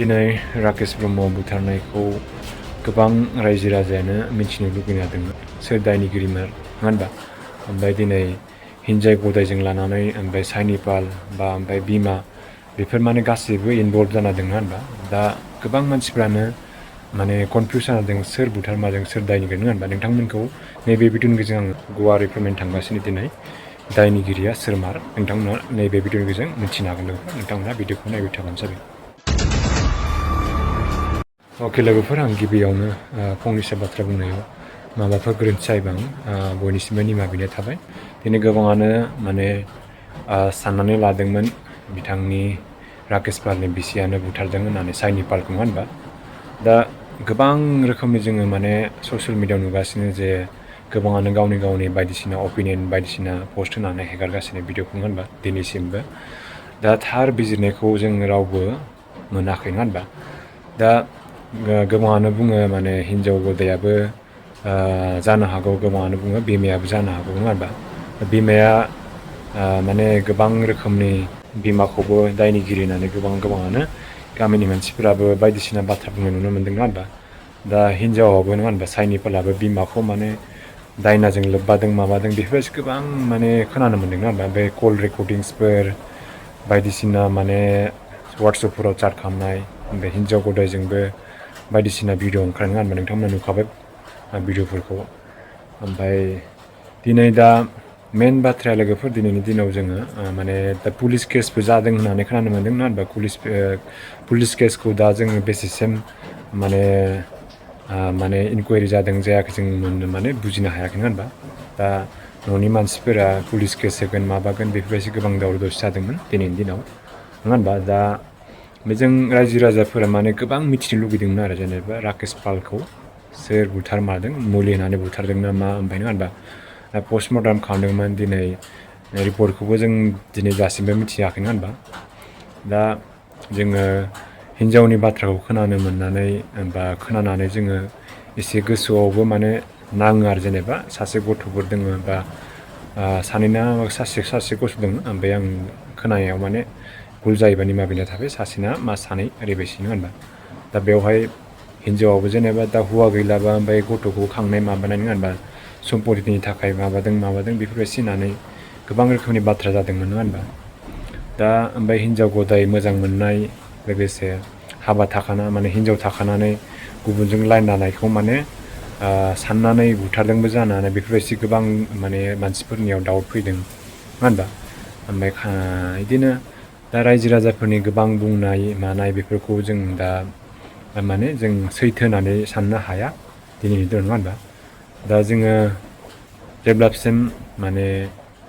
दिनै राकेश ब्रह्म बुथारनायखौ गोबां रायजो राजायानो मिथिनो लुगैना दंमोन सोर दायनिगिरिमोन नङा होनबा। ओमफ्राय दिनै हिन्जाव गदायजों लानानै ओमफ्राय साइनिपाल बा ओमफ्राय बिमा बेफोर माने गासैबो इनभल्भ जाना दं नङा होनबा। दा गोबां मानसिफ्रानो माने कनफिउस जाना दं सोर बुथारमाजों सोर दायनिगिरि नङा होनबा। नोंथांमोनखौ नैबे भिडिअनि गेजेरजों आं गुवारै फोरमायनो थांगासिनो दिनै दायनिगिरिया सोरमार नोंथांमोना नैबे भिडिअनि गेजेरजों मिथिनो हागोन लोगोफोर। नोंथांमोना भिडिअखौ नायबाय थाबानो जाबाय। अके लोगोफोर, आं गिबियावनो फंनैसो बाथ्रा बुंनायाव माबाफोर गोरोन्थि जायोबा आं बयनिसिमबो निमाहा बिनाय थाबाय। दिनै गोबाङानो माने साननानै लादोंमोन बिथांनि राकेश पालनि बिसियानो बुथारदों होननानै साइनिपालखौ नङा होनबा। दा गोबां रोखोमनि जोङो माने ससियेल मिडियायाव नुगासिनो जे गोबाङानो गावनि बायदिसिना अपिनियन बायदिसिना पस्ट होनानै हेगारगासिनो भिडिअखौ नङा होनबा दिनैसिमबो। दा थार बिजिरनायखौ जों रावबो मोनाखै नङा होनबा। दा गोबाङानो बुङो माने हिन्जाव गदायाबो जानो हागौ, गोबाङानो बुङो बिमायाबो जानो हागौ नङा होनबा। बिमाया माने गोबां रोखोमनि बिमाखौबो दायनिगिरि होननानै गोबाङानो गामिनि मानसिफोराबो बायदिसिना बाथ्रा बुंनाय नुनो मोन्दों नङा होनबा। दा हिन्जावाबो नङा होनबा साइनिपालाबो बिमाखौ माने दायनाजों लोब्बादों माबादों बेफोरबायदि गोबां माने खोनानो मोन्दों नङा होनबा। बे कल रेकर्डिंसफोर बायदिसिना माने वाट्सएपफोराव चाट खालामनाय, ओमफ्राय हिन्जाव गदायजोंबो बायदिसिना भिडिअ ओंखारनो होनबा नोंथांमोना नुखाबाय भिडिअफोरखौ। ओमफ्राय दिनै दा मेन बाथ्राया लोगोफोर दिनैनि दिनाव जोङो माने दा पुलिस केसबो जादों होननानै खोनानो मोन्दों नङा होनबा। पुलिस केसखौ दा जोङो बेसेसिम माने इनकुवारि जादों जायाखै जों माने बुजिनो हायाखै नङा होनबा। दा न'नि मानसिफोरा पुलिस केस होगोन माबागोन बेफोरबायदि गोबां दावराव दावसि जादोंमोन दिनैनि दिनाव नङा होनबा। दा जों रायजो राजाफोरा माने गोबां मिथिनो लुगैदोंमोन आरो जेनेबा राकेश पालखौ सोर बुथारमारदों, मुलि होनानै बुथारदों ना मा ओमफ्राय नङा होनबा। दा पस्टमर्टम खालामदोंमोन दिनै, रिपर्टखौबो जों दिनै दासिमबो मिथियाखै नङा होनबा। दा जोङो हिन्जावनि बाथ्राखौ खोनानो मोननानै बा खोनानानै जोङो एसे गोसोआवबो माने नाङो आरो जेनेबा सासे गथ'फोर दङ बा सानैना सासे गथ' दङ। ओमफ्राय आं खोनानायाव माने भुल जायोबा निमाहा बिनाय थाबाय, सासेना सानै ओरैबायदि नङा होनबा। दा बेवहाय हिन्जावाबो जेनेबा दा हौवा गैलाबा ओमफ्राय गथ'खौ खांनाय माबानाय नङा होनबा, सम्पतिनि थाखाय माबादों बेफोरबायदि होननानै गोबां रोखोमनि बाथ्रा जादोंमोन नङा होनबा। दा ओमफ्राय हिन्जाव गदाय मोजां मोननाय लोगोसे हाबा थाखाना माने हिन्जाव थाखानानै गुबुनजों लाइन लानायखौ माने साननानै बुथारदोंबो जानो हानाय बेफोरबायदि गोबां माने मानसिफोरनियाव डाउट फैदों नङा होनबा। ओमफ्राय बिदिनो दा रायजो राजाफोरनि गोबां बुंनाय मानाय बेफोरखौ जों दा माने जों सैथो होननानै साननो हाया दिनैनि दिनाव नङा होनबा। दा जोङो जेब्लासिम माने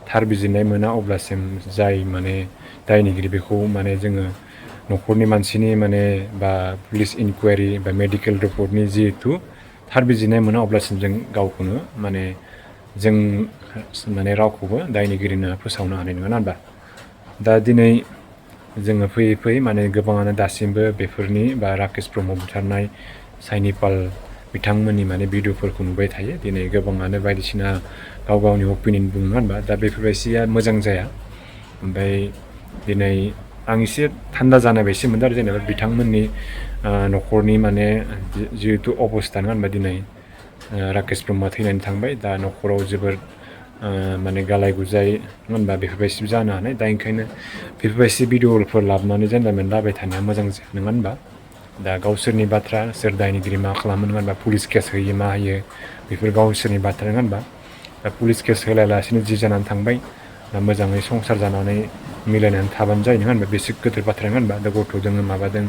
थार बिजिरनाय मोना अब्लासिम जाय माने दायनिगिरि बेखौ माने जोङो न'खरनि मानसिनि माने बा पुलिस इनकुवारि बा मेडिकेल रिपर्टनि जिहेथु थार बिजिरनाय मोना अब्लासिम जों गावखौनो माने जों माने रावखौबो दायनिगिरि होनना फोसावनो हानाय नङा होनबा। दा दिनै जोङो फैयै माने गोबाङानो दासिमबो बेफोरनि बा राकेश ब्रह्म बुथारनाय साइनिपाल बिथांमोननि माने भिडिअफोरखौ नुबाय थायो। दिनै गोबाङानो बायदिसिना गावनि अपिनियन बुङो नङा होनबा। दा बेफोरबायदिया मोजां जाया। ओमफ्राय दिनै आं एसे थान्दा जानाय बायदि मोनदों आरो जेनेबा बिथांमोननि न'खरनि माने जिहेथु अबस्था नङा होनबा। दिनै राकेश ब्रह्मआ थैनानै थांबाय, दा न'खराव जोबोर माने गालाय गुजाय नङा होनबा बेफोरबायदिबो जानो हानाय। दा ओंखायनो बेफोरबायदि भिडिअफोर लाबोनानै जानला मोनला लाबाय थानाया मोजां जाया नङा होनबा। दा गावसोरनि बाथ्रा सोर दायनिगिरि मा खालामो नङा होनबा, पुलिस केस होयो मा होयो बेफोर गावसोरनि बाथ्रा नङा होनबा। दा पुलिस केस होलायालासिनो जि जानानै थांबाय, दा मोजाङै संसार जानानै मिलायनानै थाबानो जायो नङा होनबा। बेसे गिदिर बाथ्रा नङा होनबा। दा गथ' दोङो माबादों,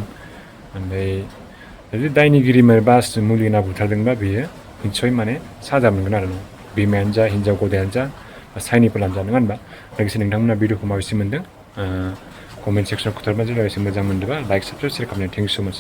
ओमफ्राय जुदि दायनिगिरिमोन बा मुलि होना बुथारदोंबा बेयो निस्सय माने साजा मोनगोन आरो बिमायानो जा हिन्जाव गदायानो जा बा साइनिपालानो जा नङा होनबा। लोगोसे नोंथांमोना भिडिअखौ माबायदि मोनदों कमेन्ट सेक्सनाव खोन्थाबानो जाबाय। मोजां मोनदोंबा लाइक साबस्क्राइब शेयार खालामनाय। थेंक इउ स' माच।